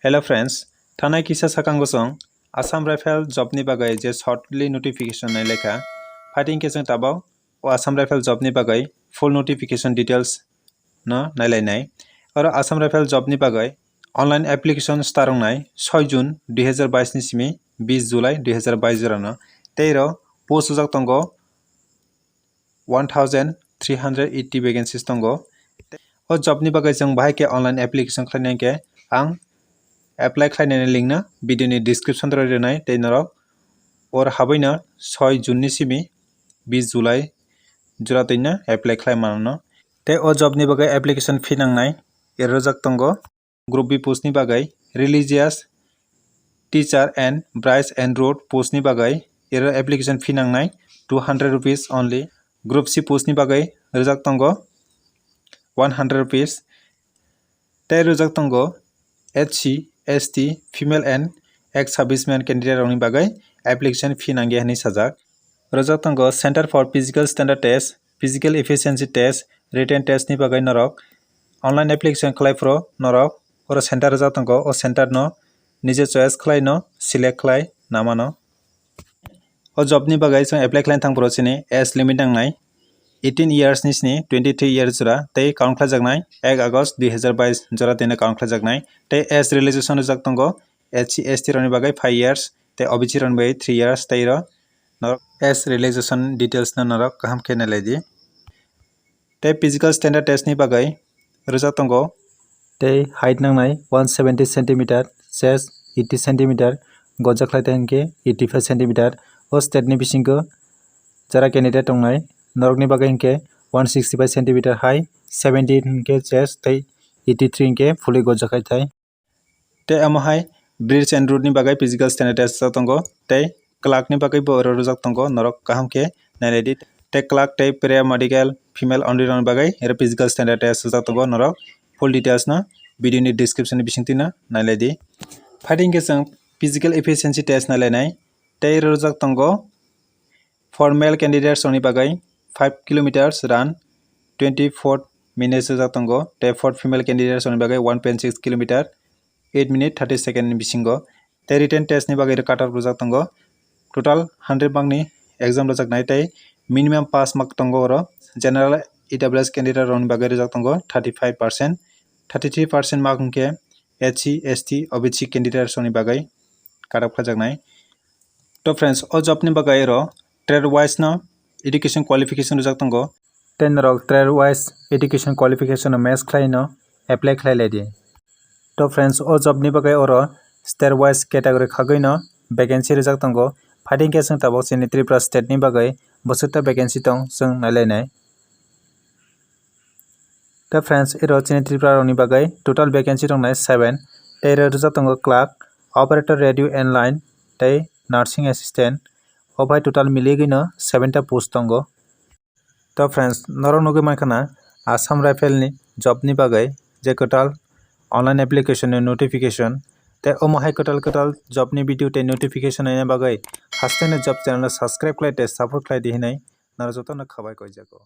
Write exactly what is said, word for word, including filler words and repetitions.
Hello friends, thanai kisa sakango chwng Assam Rifle job ni bagwi je shortly notification nai lekha. Phaidi hwnkhe chwng tabuk o Assam Rifle job ni bagwi full notification details no nailainai. Oro Assam Rifle job ni bagwi online application start wngnai soi June dui hazar bais ni simi bis July dui hazar bais jorano. Tei oro post ujak tongo one thousand three hundred eighty vacancies tongo. O job ni bagwi chwng bahai khe online application khlaina hwnkhe ang apply khlainani link no video ni description o rwnai tei norok or habaino soi June ni simi bis July jora twino apply khlai mano. Tei o job ni bagwi application fee nangnai, ero rwjak tongo. Group B post ni bagwi religious teacher and Bridge and Road post ni bagwi ero application fee nangnai two hundred rupees only. Group C post ni bagwi rwjak tongo one hundred rupees. Tei rwjak tongo S C, S T, female and ex serviceman candidate rokni bagwi application fee nangya hinwi sajak. Rwjak tongo Center for Physical Standard Test, Physical Efficiency Test, Written Test ni bagwi norok online application khlai phuru norok oro center rwjak tongo, o center no nije choice khlai no select khlai na mano. O job ni bagwi chwng apply khlaina thang phuru chini age limit nangnai eighteen years ni sini twenty three years jora tei count khlaijaknai ek August dui hazar bais jora twino count khlaijaknai. Tei age relaxation rwjak tongo S C, S T rokni bagwi five years tei O B C rokni bagwi three years tei ro norok age relaxation details no norok kaham khe nailai di. Tei physical standard test ni bagwi rwjak tongo. Tei height nangnai one seventy centimeter, chest eighty centimeter, gojak khlai thai hwnkhe eighty five centimeter. O state ni bisingo jara candidate tongnai, norokni bagwi hwnkhe one sixty five centimeter height, seventy hwnkhe chest tei eighty three hwnkhe fully gojak khai thai. Tei omo hai Bridge and Road ni bagwi physical standard test rwjak tongo, tei clerk ni bagwi bo oro rwjak tongo, norok kaham khe nailai di. Tei clerk tei paramedical female only rokni bagwi oro physical standard test rwjak tongo, norok full details no video ni description ni bisingtwi no nailai di. Phaidi hwnkhe chwng physical efficiency test nailainai, tei oro rwjak tongo for male candidates rokni bagwi five kilometers run twenty four minutes rwjak tongo, tei for female candidates rokni bagwi one point six kilometer eight minute thirty second ni bisingo. Tei written test ni bagwi oro cut off rwjak tongo. Total hundred mark ni exam rwjaknai tei minimum pass mark tongo oro. General E W S candidate rokni bagwi rwjak tongo thirty five percent, thirty three percent mark hwnkhe S C, S T, O B C candidate rokni bagwi cut off khlaijaknai. To friends, o job ni bagwi oro trade wise no education qualification rwjak tongo. Tei norok trade wise education qualification no match khlai no apply khlai lai di. To friends, o job ni bagwi oro state wise category khagwi no vacancy rwjak tongo. Phaidi hwnkhe chwng tabuk chini Tripura state ni bagwi bwswk ta vacancy tong chwng nailainai. Tei friends, iro chini Tripura rokni bagwi total vacancy tongnai seven. Tei iro rwjak tongo clerk, operator radio and line, tei nursing assistant. O bai total miligwino seven ta post tongo. To friends, norok nugwi mankha na Assam Rifle ni job ni bagwi je kwtal online application ni notification. Tei omo hai kwtal kwtal job ni video tei notification naina bagwi haste ni job channel no subscribe khlai tei support khlai di hinwi norok jotono khabai koijago.